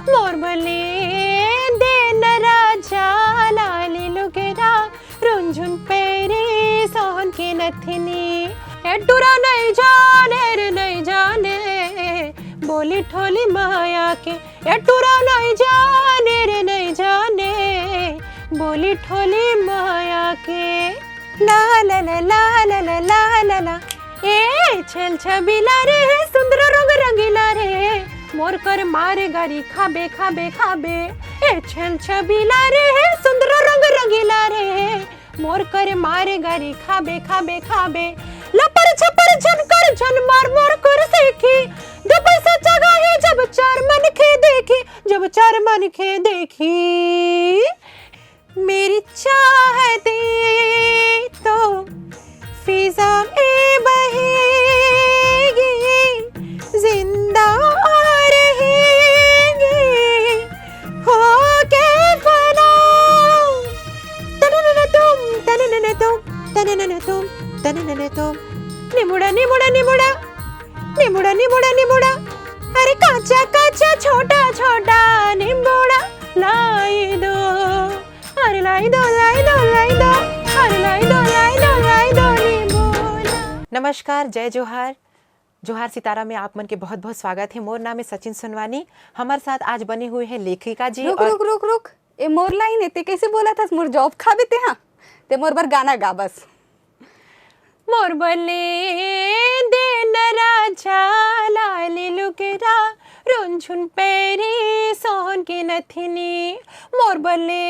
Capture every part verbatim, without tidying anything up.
मोर बले देन राजा लाली लुगरा, रुनझुन पैरी सोहन के नथिनी। ए टुरा नहीं जाने रे नहीं जाने, बोली ठोली माया के। ए टुरा नहीं जाने रे नहीं जाने, बोली ठोली माया के। ला ला ला ला ला ला ला ला ला। ए छेल छबीला रे, सुंदर रंग रंगीला रे, मोर कर मारे गारी खाबे खाबे खाबे। ए छेल छबीला रे, सुंदर रंग रंगीला रे, मोर कर मारे गारी खाबे खाबे खाबे। लपर छपर झनकर झन मार मोर कर सीखी, दो पैसा जगह है जब चार मन खे देखी, जब चार मन खे देखी। मेरी चाहते तो फिजा में बहेगी, जिंदा रहेगी, होके फना। तननन तुम, तननन तुम, तननन तुम, तननन तुम। निमुड़ा, निमुड़ा, निमुड़ा, निमुड़ा, निमुड़ा, निमुड़ा। अरे काचा, काचा, छोटा, छोटा निमुड़ा लाई दो। अरे लाई दो, लाई दो, लाई दो। अरे लाई दो, लाई दो, लाई दो निमुड़ा। नमस्कार, जय जोहार। जोहार सितारा में आप मन के बहुत बहुत स्वागत है। मोर नाम है सचिन सोनवानी। हमारे साथ आज बने हुए हैं लेखिका जी। रुक और रुक रुक रुक, ए मोर लाइन है, ते कैसे बोला था? मोर जॉब खाबे ते, हाँ, ते मोर बर गाना गा बस। मोर बले देन राजा लाली लुगरा, रुनझुन पैरी सोहन के नथिनी। मोर बले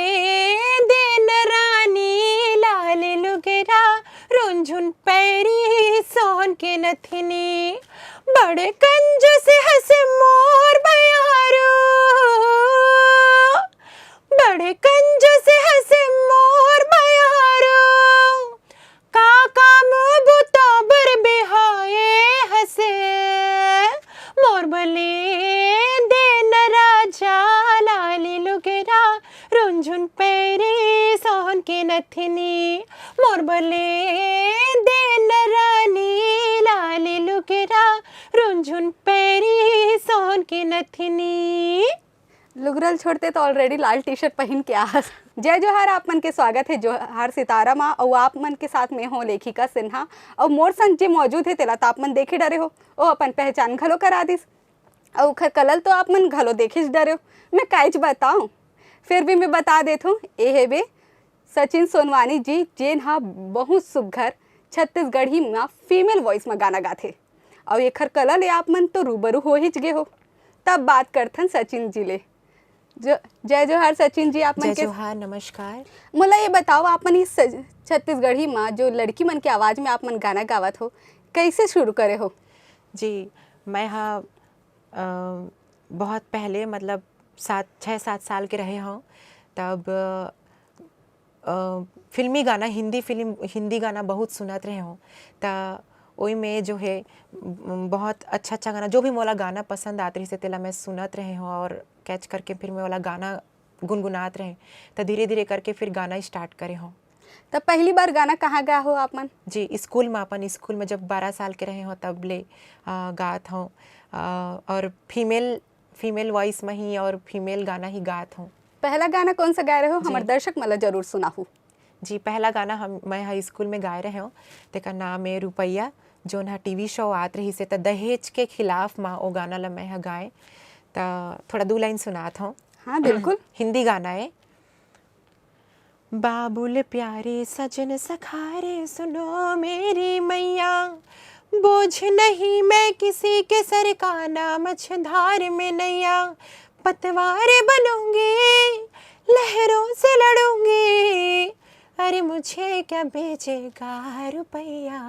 देन रानी लाली लुगरा, रुनझुन पैरी सोहन के नथिनी। बड़े कंजूस हसे मोर बयारो, बड़े कंजूस हसे मोर बयारो, का काम बुता बर बिहाए हसे। मोर बले देन राजा लाली लुगरा, रुनझुन पैरी सोहन के नथिनी। मोर बले देन रानी लाली लुगरा, रुनझुन पैरी सोहन के नथिनी। लुगरल छोड़ते तो already लाल टी शर्ट पहन के आ। जय जोहार, आप मन के स्वागत है जोहार सितारा मा। अउ आप मन के साथ में हो लेखिका सिन्हा, अउ मोर संग जे मौजूद है तेला तो आप मन देखे डरे हो, ओ अपन पहचान घलो करा दिस। अउ ओखर कलल तो आप मन घलो देखे डरे हो, मैं काइच बताऊं, फिर भी मैं बता देत हूँ, ए हेबे सचिन सोनवानी जी, जेन हा बहुत सुग्घर छत्तीसगढ़ी मा फीमेल वॉइस मा गाना गाथे। अउ एखर कला ले आप मन तो रूबरू हो हिच गे हो। तब बात करथन सचिन जी ले। जो, जय जोहार सचिन जी, आप मन जय के जोहार, नमस्कार। मोला ये बताओ, आप मन इस सज-, छत्तीसगढ़ी मा जो लड़की मन के आवाज में आप मन गाना गावत हो, कैसे शुरू करे हो? जी, मैं हा, अ, बहुत पहले, मतलब, सात, छः सात साल के रहे हों, तब, अ, फिल्मी गाना, हिंदी फिल्म, हिंदी गाना बहुत सुनत रहे हों, त ओई में जो है, म-, बहुत अच्छा-अच्छा गाना, जो भी मोला गाना पसंद आत रहिस हे, तेला मैं सुनत रहे हों और कैच करके फिर मैं ओला गाना गुनगुनात रहे। त धीरे-धीरे करके फिर गाना स्टार्ट करे हों। त पहली बार गाना कहाँ गाए हो आप मन? जी, स्कूल में, अपन स्कूल में जब बारह साल के रहे हों, तब ले, अ, गात हों, अ, और फीमेल, फीमेल वॉइस में ही और फीमेल गाना ही गात हों। पहला गाना कौन सा गाए रहे हो? जी। हमर दर्शक मन ला जरूर सुनाहू। जी, पहला गाना हम, मैं ह स्कूल में गाए रहे हों, तेकर नाम ए रुपैया, जोन ह टीवी शो आत रहिस हे, त दहेज के खिलाफ मा ओ गाना ल मैं ह गाए। त थोड़ा दू लाइन सुनात हों। हाँ, बिल्कुल। हिंदी गाना ए। बाबुल प्यारे सजन सखारे सुनो मेरी मैया, बोझ नहीं मैं किसी के सर का, ना मझधार में नैया, पतवार बनूंगी, लहरों से लड़ूंगी, अरे मुझे क्या बेचेगा रुपया।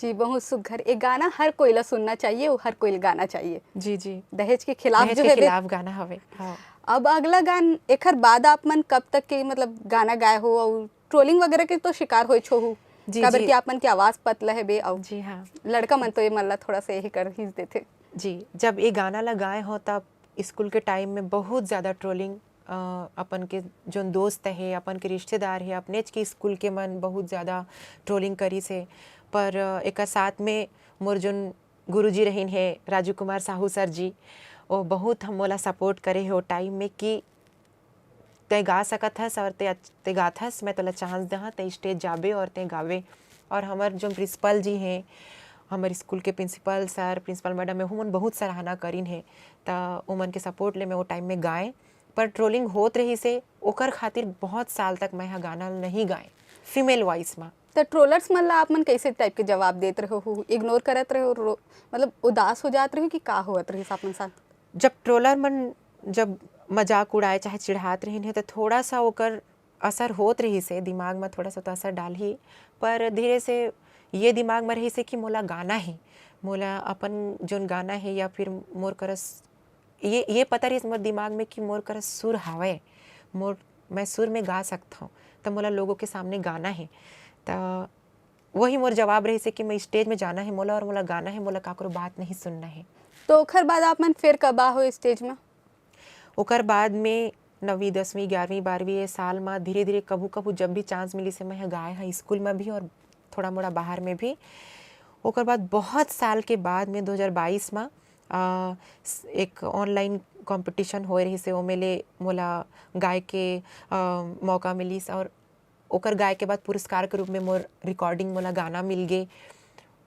जी, बहुत सुघर। ये गाना हर कोई ला सुनना चाहिए, वो हर कोई ला गाना चाहिए। जी, जी। दहेज के खिलाफ दहेज जो के है, खिलाफ गाना हवे। हाँ। अब अगला गान, एखर बाद आप मन कब तक के, मतलब, गाना गाए हो और ट्रोलिंग वगैरह के तो शिकार होइच होहू? जी, काबर जी। कि आप मन के आवाज पतला है बे, और जी हाँ। लड़का मन तो ये मन ला थोड़ा सा यही कर ही देथे। जी, जब ये गाना ला गाए हो, तब स्कूल के टाइम में बहुत ज़्यादा ट्रोलिंग, अ, अपन के जोन दोस्त हे, अपन के रिश्तेदार हे, अपनेच के स्कूल के मन बहुत ज़्यादा ट्रोलिंग करिस हे। पर, अ, एकर साथ में मोर जोन गुरुजी रहिन हे, राजू कुमार साहू सर जी, वो बहुत हम मोला सपोर्ट करे हे वो टाइम में कि तैं गा सकत हस और तैं अच-, तैं गाथस, मैं तोला चांस देहा, तैं स्टेज जाबे और तैं गाबे। और हमर जो प्रिंसिपल जी हैं, हमर स्कूल के प्रिंसिपल सर, प्रिंसिपल मैडम हे, ओमन बहुत सराहना करिन हे। त ओमन के सपोर्ट ले मैं वो टाइम में गाए, पर ट्रोलिंग होत रहिस हे, ओकर खातिर बहुत साल तक मैं ह गाना नहीं गाए फीमेल वॉइस में। त ट्रोलर्स मन ला आप मन कैसे टाइप के जवाब देत रहे हो? इग्नोर करत रहे हो? रो-, मतलब उदास हो जात रहे हो कि का होत रहिस आप मन साथ? जब ट्रोलर मन जब मजाक उड़ाए चाहे चिढ़ात रहिन हे, त थोड़ा सा ओकर असर होत रहिस हे, दिमाग में थोड़ा सा तो असर डालही, पर धीरे से ये दिमाग में रहिस हे कि मोला गाना हे, मोला अपन जोन गाना हे या फिर मोर करस, ये, ये पता रहिस मोर दिमाग में कि मोर करस सुर हावय, मोर, मैं सुर में गा सकथौं, त मोला लोगों के सामने गाना हे। त वही मोर जवाब रहिस हे कि मैं स्टेज में जाना हे मोला और मोला गाना हे, मोला काकरो बात नहीं सुनना हे। तो ओखर बाद आप मन फिर कब आ हो स्टेज में? ओकर बाद में नवीं, दसवीं, ग्यारहवीं, बारहवीं ये साल में धीरे-धीरे कभू-कभू जब भी चांस मिलिस हे, मैं ह गाए हं स्कूल में भी और थोड़ा मोड़ा बाहर में भी। ओकर बाद बहुत साल के बाद में दो हज़ार बाईस में, अ, स-, एक ऑनलाइन कॉम्पिटिशन होए रहिस हे, ओमे ले मोला गाए के, अ, मौका मिलिस और ओकर गाए के बाद पुरस्कार के रूप में मोर रिकॉर्डिंग, मोला गाना मिल गे।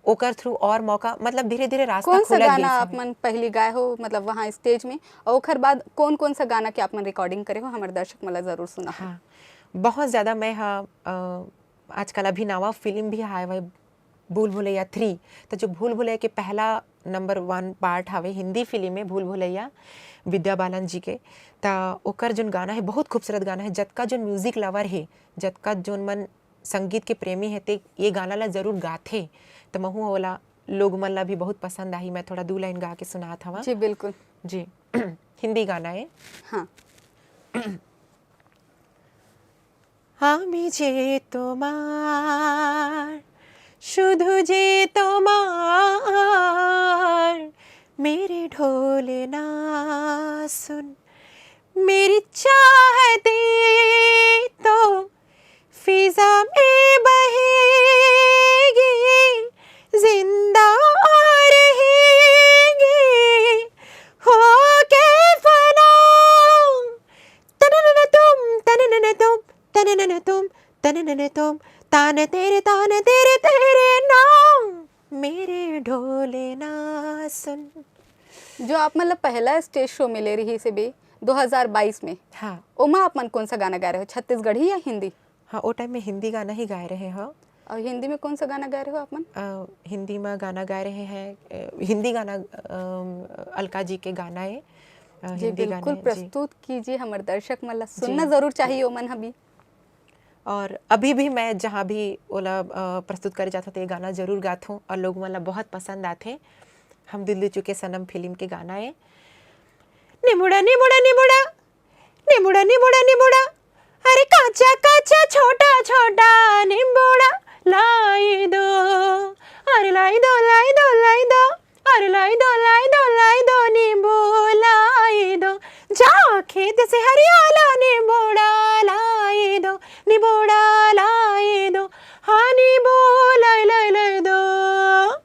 ओकर थ्रू और मौका, मतलब धीरे-धीरे रास्ता कौन सा खुलत गाना गइस आप हवे। मन पहली गाए हो, मतलब वहाँ स्टेज में, और ओकर बाद कौन-कौन सा गाना के आप मन रिकॉर्डिंग करे हो, हमर दर्शक मन ला जरूर सुनाहू। हाँ, बहुत ज़्यादा मैं ह, अ, आजकल अभी नवा फिल्म भी आए हुआ है, भूल भुलैया थ्री, त जो भूल भुलैया के पहला नंबर वन पार्ट हवे हिंदी फिल्म में भूल भुलैया विद्या बालन जी के, त ओकर जोन गाना है, बहुत खूबसूरत गाना है, जतका जोन म्यूजिक लवर हे, जतका जोन मन संगीत के प्रेमी हे, ते ये गाना ला जरूर गाथे। त महू ओला, लोग मन ला भी बहुत पसंद आही। मैं थोड़ा दू लाइन गा के सुनात हवं। जी, बिल्कुल। जी, हिंदी गाना है। हाँ। আমি যে তোমার, শুধু যে তোমার, मेरे ढोलना सुन, मेरी चाहते तो फिजा में बहेगी, जिंदा रहेगी, होके फना। तननन तुम, तननन तुम, तननन तुम, तननन तुम, तान तेरे, तान तेरे, तेरे नाम, मेरे ढोलना सुन। जो आप मन ला पहला स्टेज शो मिले रहिस हे बे, दो हज़ार बाईस में, हाँ। ओमा आप मन कौन सा गाना गाए रहे हो? छत्तीसगढ़ी या हिंदी? हाँ, ओ टाइम में हिंदी गाना ही गाए रहे हव। और हिंदी में कौन सा गाना गाए रहे हो आप मन? अ, हिंदी में गाना गाए रहे हैं, अ, हिंदी गाना, अम, अलका जी के गाना है, अ, जी, हिंदी गाना बिल्कुल, है, जी। प्रस्तुत कीजिए, हमर दर्शक मन ला जी। सुनना जरूर चाहिए ओमन ह भी। और अभी भी मैं जहाँ भी ओला, अ, प्रस्तुत करे जाथों, तो ये गाना जरूर गाथों और लोग मन ला बहुत पसंद आथे। हम दिल दे चुके सनम फिल्म के गाना है। निमुड़ा, निमुड़ा, निमुड़ा, निमुड़ा, निमुड़ा, निमुड़ा, अरे काचा, काचा, छोटा, छोटा निमुड़ा लाई दो, अरे लाई दो, लाई दो, लाई दो, अरे लाई दो, लाई दो, लाई दो, नींबू लाई दो, जा खेत से हरियाला निमुड़ा लाई दो, निमुड़ा लाई दो, हाँ नींबू लाई, लाई, लाई दो।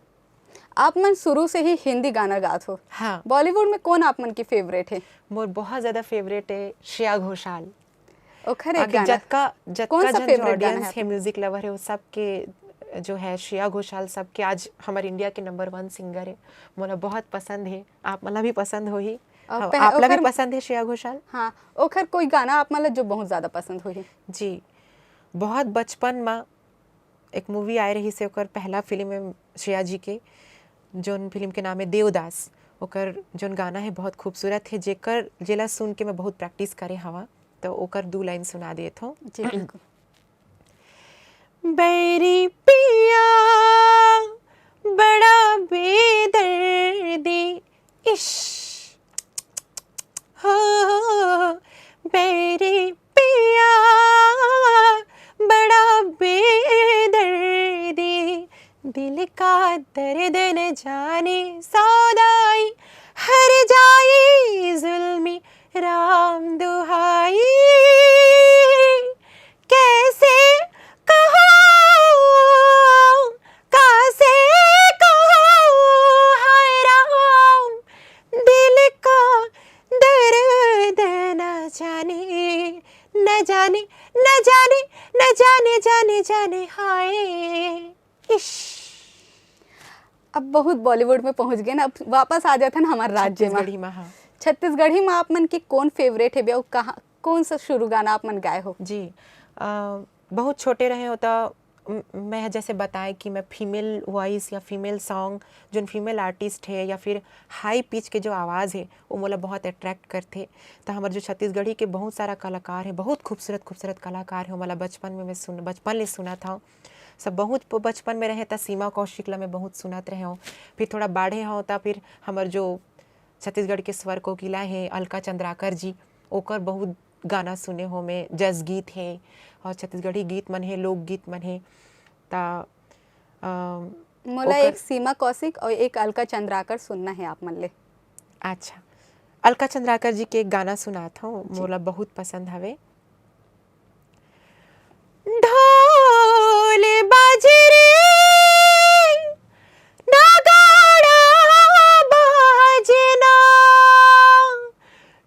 आप मन शुरू से ही हिंदी गाना गात हो। हाँ। बॉलीवुड में कौन आप मन की फेवरेट है? मोर बहुत ज्यादा फेवरेट है श्रेया घोषाल। ओखर एक आगे गाना। जतका, जतका कौन सा जन जो फेवरेट गाना है ऑडियंस है, आपका? म्यूजिक लवर है, वो सबके जो है श्रेया घोषाल, सबके आज हमारे इंडिया के नंबर वन सिंगर है। मोला बहुत पसंद है, आप मन ला भी पसंद होही। और हम, पह-, आप ला भी ओखर पसंद है श्रेया घोषाल? हाँ, ओखर कोई गाना आप मन ला जो बहुत ज्यादा पसंद होही? जी, बहुत बचपन में एक मूवी आए रहिस हे, ओकर पहला फिल्म है श्रेया जी के, जोन फिल्म के नाम है देवदास। ओकर जोन गाना है बहुत खूबसूरत है, जेकर, जेला सुन के मैं बहुत प्रैक्टिस करे हवा, तो ओकर दू लाइन सुना देत हों। जी, बिल्कुल। बैरी पिया बड़ा बेदर्दी, इश, हो, बैरी पिया बड़ा बेदर्दी, दिल का दर्द न जाने सौदाई, हर जाई जुल्मी राम दुहाई। कैसे कहूँ, कैसे कहूँ, हाय राम, दिल का जाने, न जाने, न जाने, न जाने, जाने, जाने, हाय। इश। अब बहुत बॉलीवुड में पहुंच गए ना, अब वापस आ जाथन हमर राज्य में। छत्तीसगढ़ी में, हाँ। छत्तीसगढ़ी में आप मन के कौन फेवरेट हे बे, अउ कहाँ, कौन सा शुरू गाना आप मन गाए हो? जी, अ, बहुत छोटे रहे हो तो म-, मैं जैसे बताए कि मैं फीमेल वॉइस या फीमेल सॉन्ग, जोन फीमेल आर्टिस्ट हे या फिर हाई पिच के जो आवाज़ हे, वो मोला बहुत अट्रैक्ट करथे। तो हमारे जो छत्तीसगढ़ी के बहुत सारा कलाकार हे, बहुत खूबसूरत खूबसूरत कलाकार हे, मोला बचपन में मैं सुन, बचपन ले सुना था सब। बहुत प-, बचपन में रहे तो सीमा कौशिक ला मैं बहुत सुनत रहे हूँ। फिर थोड़ा बाढ़े हूँ तो फिर हमारे जो छत्तीसगढ़ के स्वर कोकिला हे अलका चंद्राकर जी, ओकर बहुत गाना सुने हो मैं, जस गीत हे और छत्तीसगढ़ी गीत मन हे, लोकगीत मन हे। ता, अ, मोला ओकर एक सीमा कौशिक और एक अलका चंद्राकर सुनना है आप मन ले। अच्छा, अलका चंद्राकर जी के एक गाना सुनात हूँ, जी। मोला बहुत पसंद हवे। ढोल बाजे रे, नगाड़ा बाजे ना,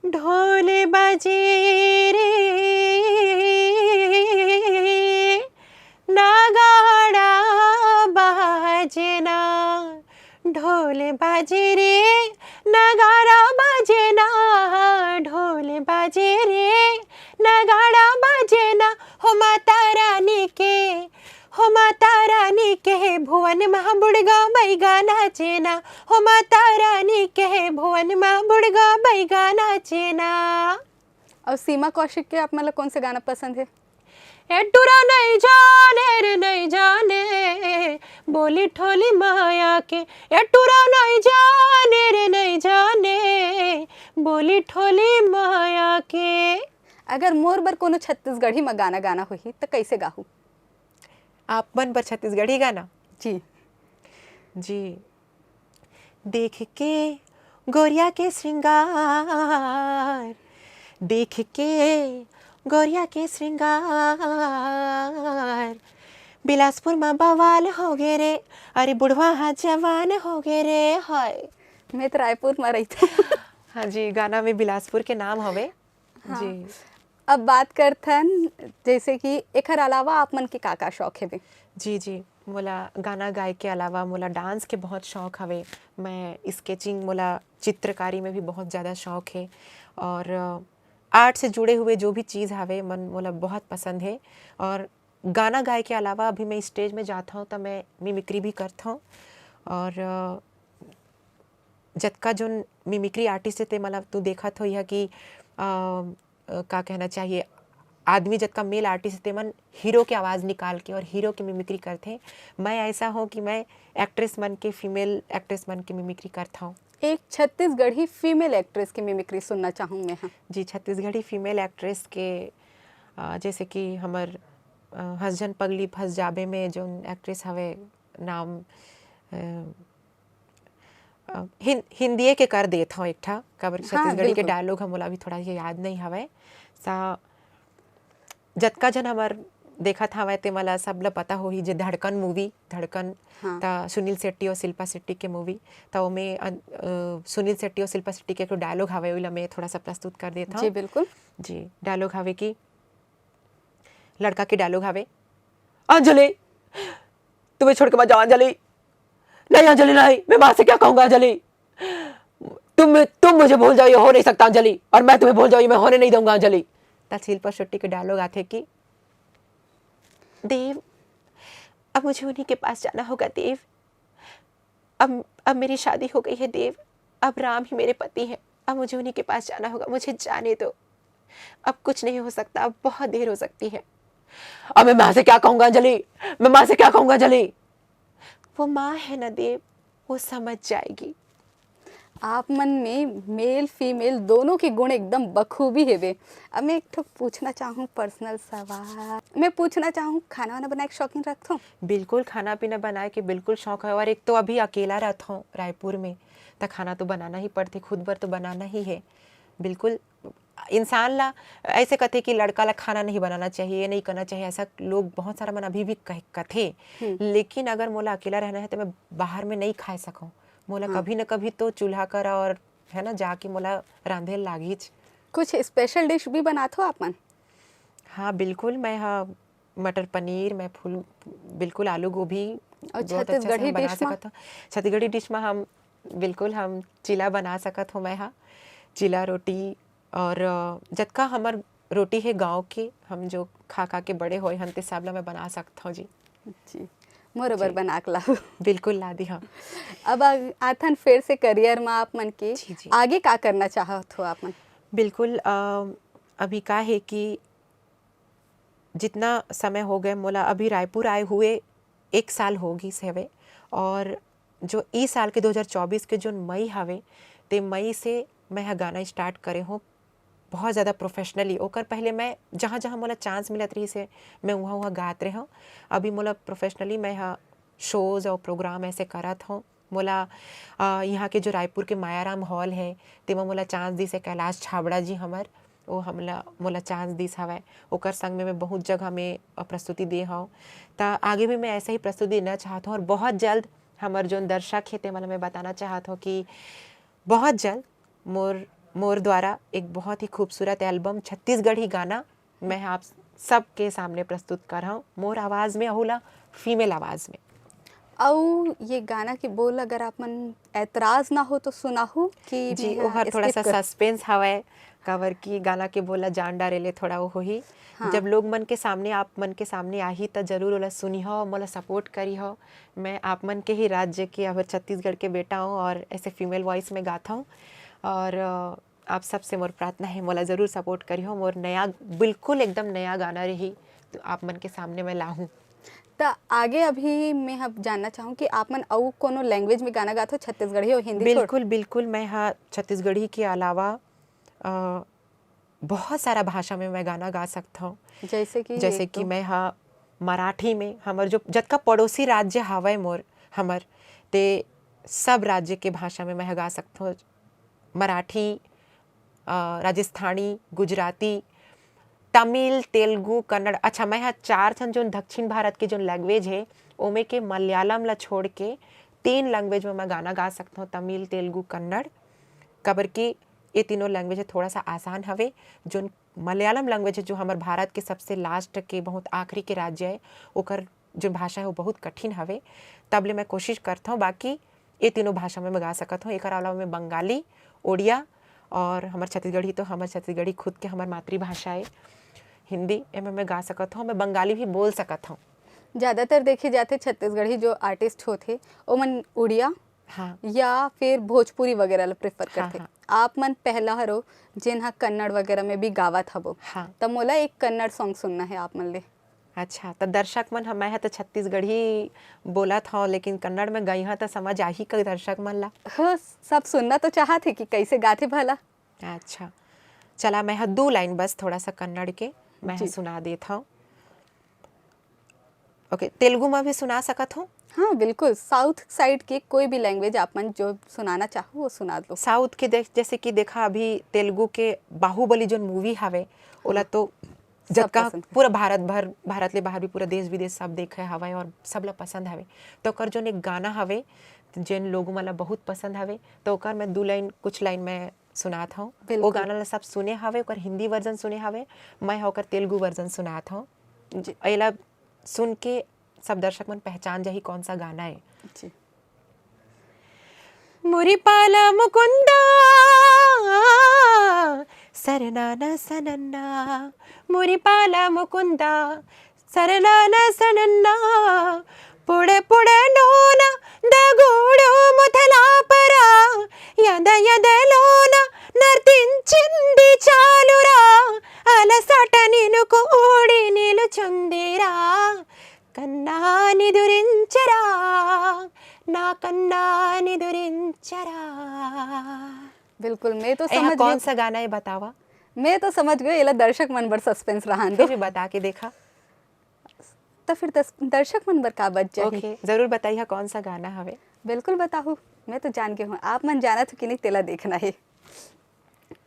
ढोल बाजे रे, नगाड़ा बाजे ना, ढोल बाजे रे, नगाड़ा बाजे ना, ढोल बाजे रे, नगाड़ा बाजे ना, हो माता रानी के, हो माता रानी के, भुवन महा बुड़गा बैगा नाचे ना, हो माता रानी के, भुवन महा बुड़गा बैगा नाचे ना। और सीमा कौशिक के आप मन ला कौन से गाना पसंद है? ए टुरा नहीं जाने रे नहीं जाने, बोली ठोली माया के, ए टुरा नहीं जाने रे नहीं जाने, बोली ठोली माया के। अगर मोर बर कोनो छत्तीसगढ़ी में गाना गाना होही, त कैसे गाहू? आप मन बर छत्तीसगढ़ी गाना? जी। जी। देख के गोरिया के श्रृंगार, देख के गोरिया के श्रृंगार, बिलासपुर में बवाल हो गे रे, अरे बुढ़वा हा जवान हो गे रे, हाय। मैं तो रायपुर में रही थी। हाँ जी, गाना में बिलासपुर के नाम हवे। हाँ। जी। अब बात करथन, जैसे कि एखर अलावा आप मन के का-का शौक हेवे? जी, जी। मोला गाना गाए के अलावा मोला डांस के बहुत शौक हवे। मैं स्केचिंग, मोला चित्रकारी में भी बहुत ज़्यादा शौक हे और, अ, आर्ट से जुड़े हुए जो भी चीज़ हवे, मन मोला बहुत पसंद हे। और गाना गाए के अलावा अभी मैं स्टेज में जात हूँ, त मैं मिमिक्री भी करत हूँ। और, अ, जतका जोन मिमिक्री आर्टिस्ट हे, ते मतलब तू देखत हो यह कि, अ, अ, का कहना चाहिए, आदमी जतका मेल आर्टिस्ट हे, ते मन हीरो के आवाज़ निकाल के और हीरो के मिमिक्री करथे। मैं ऐसा हूँ कि मैं एक्ट्रेस मन के, फीमेल एक्ट्रेस मन के मिमिक्री करत हूँ। एक छत्तीसगढ़ी फीमेल एक्ट्रेस के मिमिक्री सुनना चाहूँ मैं, हाँ। जी, छत्तीसगढ़ी फीमेल एक्ट्रेस के, अ, जैसे कि हमर, अ, हंस झन पगली फंस जाबे में जोन एक्ट्रेस हवे, नाम, अ, अ, हिन-, हिंदीए के कर देत हव एक ठा, काबर हाँ, छत्तीसगढ़ी के बिल्कुल। डायलॉग ह मोला अभी थोड़ा ये याद नहीं हवय। सा-, जतका झन हमर देखत हवय, ते मला सब ल पता होही जे धड़कन मूवी, धड़कन हाँ। त सुनील शेट्टी और शिल्पा शेट्टी के मूवी, त ओमे अन-, अ, सुनील शेट्टी और शिल्पा शेट्टी के एक ठो डायलॉग हवय, ओला मैं थोड़ा सा प्रस्तुत कर देत हव। जी, बिल्कुल। जी, डायलॉग हवे कि लड़का के डायलॉग हवे, "अंजलि, तुम्हें छोड़ के मत जाओ अंजलि, नहीं अंजलि नहीं, मैं माँ से क्या कहूँगा अंजलि, तुम, तुम मुझे भूल जाओ, ये हो नहीं सकता अंजलि, और मैं तुम्हें भूल जाऊँ, ये मैं होने नहीं दूंगा अंजलि।" तब शिल्पा शेट्टी के डायलॉग आथे कि, "देव, अब मुझे उन्हीं के पास जाना होगा देव, अब, अब मेरी शादी हो गई है देव, अब राम ही मेरे पति हैं, अब मुझे उन्हीं के पास जाना होगा, मुझे जाने दो, अब कुछ नहीं हो सकता, अब बहुत देर हो सकती है।" "अब मैं माँ से क्या कहूँगा अंजलि, मैं माँ से क्या कहूँगा अंजलि?" "वो माँ है ना देव, वो समझ जाएगी।" आप मन में मेल फीमेल दोनों के गुण एकदम बखूबी हेबे। अब मैं एक ठो पूछना चाहूँ पर्सनल सवाल। मैं पूछना चाहूँ, खाना वाना बनाए के शौकीन रखथो? बिल्कुल, खाना पीना बनाए के बिल्कुल शौक है। और एक तो अभी अकेला रहत हूँ रायपुर में, त खाना तो बनाना ही पड़थे, खुद बर तो बनाना ही है। बिल्कुल, इंसान ला ऐसे कथे कि लड़का ला खाना नहीं बनाना चाहिए, ये नहीं करना चाहिए, ऐसा लोग बहुत सारा मन अभी भी कह-, कथे। हम्म। लेकिन अगर मोला अकेला रहना है तो मैं बाहर में नहीं खाए सकूँ। मोला हाँ। कभी न कभी तो चूल्हा करा और, है ना, जाके मोला रांधे लागीच। कुछ स्पेशल डिश भी बनात हो आप मन? हाँ, बिल्कुल, मैं ह मटर पनीर, मैं फूल, बिल्कुल आलू गोभी और बहुत अच्छा से छत्तीसगढ़ी हम बना डिश मा? सकत हूँ। छत्तीसगढ़ी डिश में हम बिल्कुल हम चीला बना सकत हूँ मैं ह, चीला रोटी। और अ, जतका हमर रोटी है गाँव के, हम जो खा खा के बड़े होए हन, ते सब ला मैं बना सकत हूँ जी। जी, मोर बर जी। बना के लाहू। बिल्कुल ला दी हम। अब आ- आथन फिर से करियर मा आप मन के, जी, जी। आगे का करना चाहत हो आप मन? बिल्कुल, अ, अभी का है कि जितना समय हो गए मोला, अभी रायपुर आए हुए एक साल हो गिस हवे, और जो ई साल के दो हज़ार चौबीस के जोन मई हवे, ते मई से मैं ह गाना स्टार्ट करे हों बहुत ज़्यादा प्रोफेशनली। ओकर पहले मैं जहाँ जहाँ मोला चांस मिलत रहिस हे, मैं उहाँ उहाँ गात रहे हों। अभी मोला प्रोफेशनली मैं ह शोज और प्रोग्राम ऐसे करत हों। मोला अ, यहाँ के जो रायपुर के मायाराम हॉल है, तेमा मोला चांस दिस हे कैलाश छाबड़ा जी हमर, वो हमला मोला चांस दिस हवय। ओकर संग में मैं बहुत जगह में अ, प्रस्तुति दे हव। त आगे भी मैं ऐसे ही प्रस्तुति देना चाहत हूँ, और बहुत जल्द हमर जोन दर्शक हे तेमन ला मैं बताना चाहत हूँ कि बहुत जल्द मोर मोर द्वारा एक बहुत ही खूबसूरत एल्बम छत्तीसगढ़ी गाना मैं आप सबके सामने प्रस्तुत कर हूँ, मोर आवाज़ में, अहू ला फीमेल आवाज़ में। अउ ये गाना के बोल अगर आप मन ऐतराज ना हो तो सुनाहू कि जी, मैं ओहर थोड़ा skip सा कर- सस्पेंस हवय, काबर कि गाना के बोला जान डारे ले थोड़ा वो होही। हाँ। जब लोग मन के सामने, आप मन के सामने आही, त जरूर ओला सुनिहो, मोला सपोर्ट करिहो। मैं आप मन के ही राज्य के और छत्तीसगढ़ के बेटा हूँ और ऐसे फीमेल वॉइस में गाता हूँ। और अ, आप सबसे मोर प्रार्थना है, मोला जरूर सपोर्ट करिहो। मोर नया, बिल्कुल एकदम नया गाना रही, तो आप मन के सामने मैं लाहूँ। त आगे अभी मैं अब जानना चाहूँ कि आप मन अउ कोनो लैंग्वेज में गाना गात हो, छत्तीसगढ़ी और हिंदी छोड़? बिल्कुल, बिल्कुल। मैं हा छत्तीसगढ़ी के अलावा अ, बहुत सारा भाषा में मैं गाना गा सकता हूँ। जैसे कि जैसे एक कि दो। मैं हा मराठी में, हमर जो जतका पड़ोसी राज्य हवय मोर, हमर, ते सब राज्य के भाषा में मैं हा गा सकता हूँ। मराठी, अ, राजस्थानी, गुजराती, तमिल, तेलुगु, कन्नड़। अच्छा, मैं हा चार ठन जोन दक्षिण भारत के जोन लैंग्वेज हे, ओमे के मलयालम ला छोड़ के तीन लैंग्वेज में मैं गाना गा सकता हूँ, तमिल, तेलुगु, कन्नड़। काबर कि ये तीनों लैंग्वेज थोड़ा सा आसान हवे। जोन मलयालम लैंग्वेज है, जो हमर भारत के सबसे लास्ट के, बहुत आखिरी के राज्य है, ओकर जो भाषा है वो बहुत कठिन हवे। तब ले मैं कोशिश करता हूँ, बाकी ये तीनों भाषा में मैं गा सकत हूँ। एकर अलावा मैं बंगाली, ओडिया और हमर छत्तीसगढ़ी, तो हमर छत्तीसगढ़ी खुद के हमर मातृभाषा है हिंदी, एमे मैं गा सकत हूँ। मैं बंगाली भी बोल सकत हूँ। ज्यादातर देखे जाथे छत्तीसगढ़ी जो आर्टिस्ट होथे ओमन उड़िया हाँ। या फिर भोजपुरी वगैरह ला प्रेफर हाँ, करथे। हाँ। आप मन पहला हरो जेन हा कन्नड़ वगैरह में भी गावत हबो, हाँ। त मोला एक कन्नड़ सॉन्ग सुनना है आप मन ले। अच्छा, त दर्शक मन, हम, मैं ह त छत्तीसगढ़ी बोलत हव, लेकिन कन्नड़ में गई ह त समझ आही का दर्शक मन ला? हो, सब सुनना तो चाहत है कि कैसे गाथे भला। अच्छा, चला, मैं ह दू लाइन बस थोड़ा सा कन्नड़ के मैं ह जी। सुना देत हव। ओके, तेलुगु में भी सुना सकत हूँ। हाँ बिल्कुल, साउथ साइड के कोई भी लैंग्वेज आप मन जो सुनाना चाहो वो सुना दो। साउथ के देख, जैसे कि देखा, अभी तेलुगु के बाहुबली जोन मूवी हवे, ओला तो सब जतका पसंद करे। पूरा भारत भर, भारत ले बाहर भी पूरा देश विदेश सब देखे हवय और सब ला पसंद हवे। तो ओकर जोन एक गाना हवे, जेन लोगों मन ला बहुत पसंद हवे, तो ओकर मैं दू लाइन, कुछ लाइन मैं सुनात हूँ। वो बिल्कुल। गाना ला सब सुने हवे, ओकर हिंदी वर्जन सुने हवे, मैं ह ओकर तेलुगु वर्जन सुनात हूँ। जी। एला सुन के सब दर्शक मन पहचान जाही कौन सा गाना है। जी। మురిపాల ముకుంద, సరనాన సనన్న, మురిపాల ముకుంద, సరనాన సనన్న, పొడ పొడ నోన దగోడు ముతలాపరా, యద యదలోన నర్తించింది చాలురా, అలసట నిను కూడి నిలుచుందిరా, కన్నా నిదురించరా, నా కన్నా నిదురించరా। बिल्कुल, मैं तो ए, हाँ, समझ कौन गई, सा गाना है बतावा? मैं तो समझ गई, एला दर्शक मन बर सस्पेंस रहन दो। फिर भी बता के देखा। तो फिर दस, दर्शक मन बर का बच जाही? ओके, जरूर बताइए कौन सा गाना हवे। बिल्कुल बताहू, मैं तो जान गई हूँ, आप मन जानत हो कि नहीं, तेला देखना है।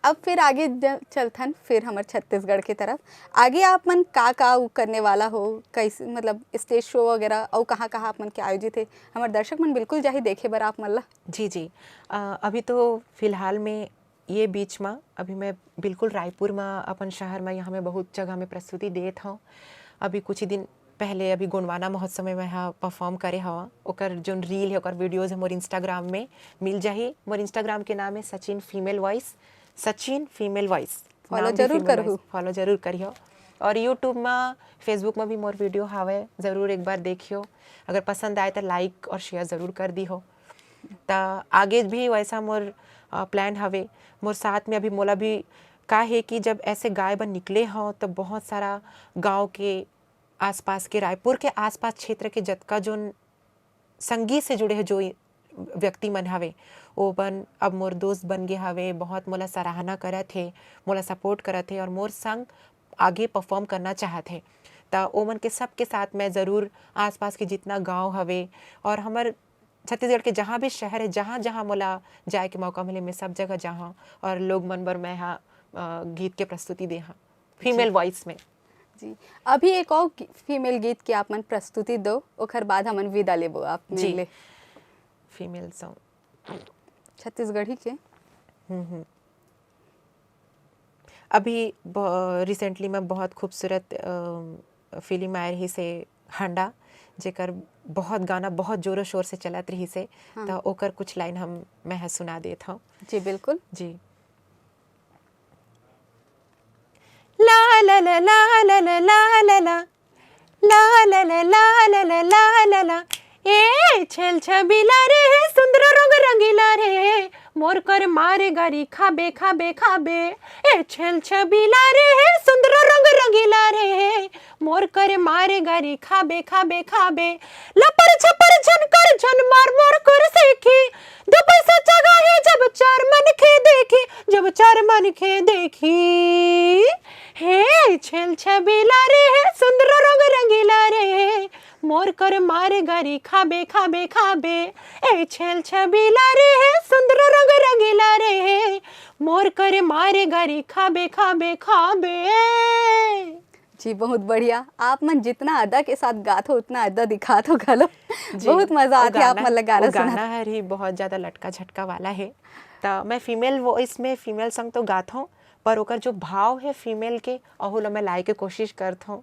अब फिर आगे ज-, चलथन फिर हमर छत्तीसगढ़ की तरफ। आगे आप मन का का उ करने वाला हो, कैसे, मतलब स्टेज शो वगैरह, और कहाँ कहाँ आप मन के आयोजित है? हमर दर्शक मन बिल्कुल जाही देखे बर आप मन ला। जी जी। अ, अभी तो फिलहाल में ये बीच म अभी मैं बिल्कुल रायपुर म, अपन शहर म, यहाँ मैं बहुत जगह में प्रस्तुति देत हव। अभी कुछ ही दिन पहले अभी गोंडवाना महोत्सव में मैं ह परफॉर्म करे हव। ओकर जोन रील है, ओकर वीडियोज है, मोर इंस्टाग्राम में मिल जाही। मोर इंस्टाग्राम के नाम है Sachin female voice, Sachin female voice. Follow जरूर करहू। फॉलो जरूर करिहो। और यूट्यूब म, फेसबुक म भी मोर वीडियो हावय, जरूर एक बार देखियो। अगर पसंद आए त लाइक और शेयर जरूर कर दिहो। त आगे भी वैसा मोर प्लान हवे। मोर साथ में अभी मोला भी का है कि जब ऐसे गाय बर निकले हो, तो बहुत सारा गांव के आसपास के, रायपुर के आसपास क्षेत्र के जतका जोन संगीत से जुड़े हो, जो व्यक्ति मन हवे, ओ बन अब मोर दोस्त बन गे हवे, बहुत मोला सराहना करत हे, मोला सपोर्ट करत हे और मोर संग आगे परफॉर्म करना चाहत हे। त ओमन के सबके साथ मैं जरूर आसपास के जितना गांव हवे और हमर छत्तीसगढ़ के जहाँ भी शहर है, जहाँ जहाँ मोला जाए के मौका मिले, मैं सब जगह जाहाँ और लोग मन बर मैं हा, अ, गीत के प्रस्तुति दे हाँ, फीमेल वॉइस में। जी, अभी एक और फीमेल गीत के आप मन प्रस्तुति दो, ओखर बाद हमन विदा लेबो आप जी। ले। Female song. छत्तीसगढ़ी के। हम्म, हम्म। अभी रिसेंटली में बहुत खूबसूरत फिल्म आए रही से हांडा, जेकर बहुत गाना बहुत जोरों शोर से चलत रही से। हाँ। तो ओकर कुछ लाइन हम, मैं ह सुना देत हूँ। जी बिल्कुल। जी। ला ला ला ला ला ला ला ला ला ला ला ला ला ला ला ला ला ला। ए छेल छबीला रे, सुंदर रंग रंगीला रे, मोर कर मारे गारी खाबे खाबे खाबे। ए छेल छबीला रे, सुंदर रंग रंगीला रे, मोर कर मारे गारी खाबे खाबे खाबे। लपर छपर झन कर झन मार मोर कर सेखी, दो पैसा जगह है जब चार मन खे देखी, जब चार मन खे देखी। हे छेल छबीला रे, हे सुंदर रंग रंगीला रे, मोर कर मार गारी खाबे खाबे खाबे। ए छेल छबीला रे, हे सुंदर रंग रंगीला रे, मोर कर मार गारी खाबे खाबे खाबे। जी, बहुत बढ़िया। आप मन जितना अदा के साथ गात हो, उतना अदा दिखात हो घलो। जी, बहुत मजा वो आथे आप गाना, मन ला गाना वो सुनत। गाना हर ही बहुत ज्यादा लटका झटका वाला है। त मैं फीमेल वॉइस में फीमेल सॉन्ग तो गात हूँ, पर ओकर जो भाव है फीमेल के, ओहू ला मैं लाए के कोशिश करत हूँ।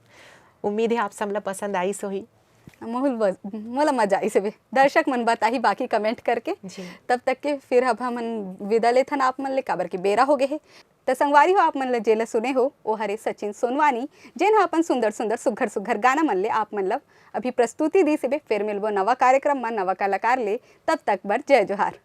उम्मीद है आप सब ला पसंद आइस होही। मोहुल बस, मोला मजा आइस हवे। दर्शक मन बताही बाकी कमेंट करके। जी। तब तक के फिर अब हमन विदा लेथन आप मन ले, काबर के बेरा हो गए हे। त संगवारी हो, आप मन ल जेला सुने हो, ओ हरे सचिन सोनवानी, जेन ह अपन सुंदर सुंदर, सुघर सुघर गाना मन ले आप मन ल अभी प्रस्तुति दी से बे। फिर मिलबो नवा कार्यक्रम म, नवा कलाकार ले। तब तक बर जय जोहार।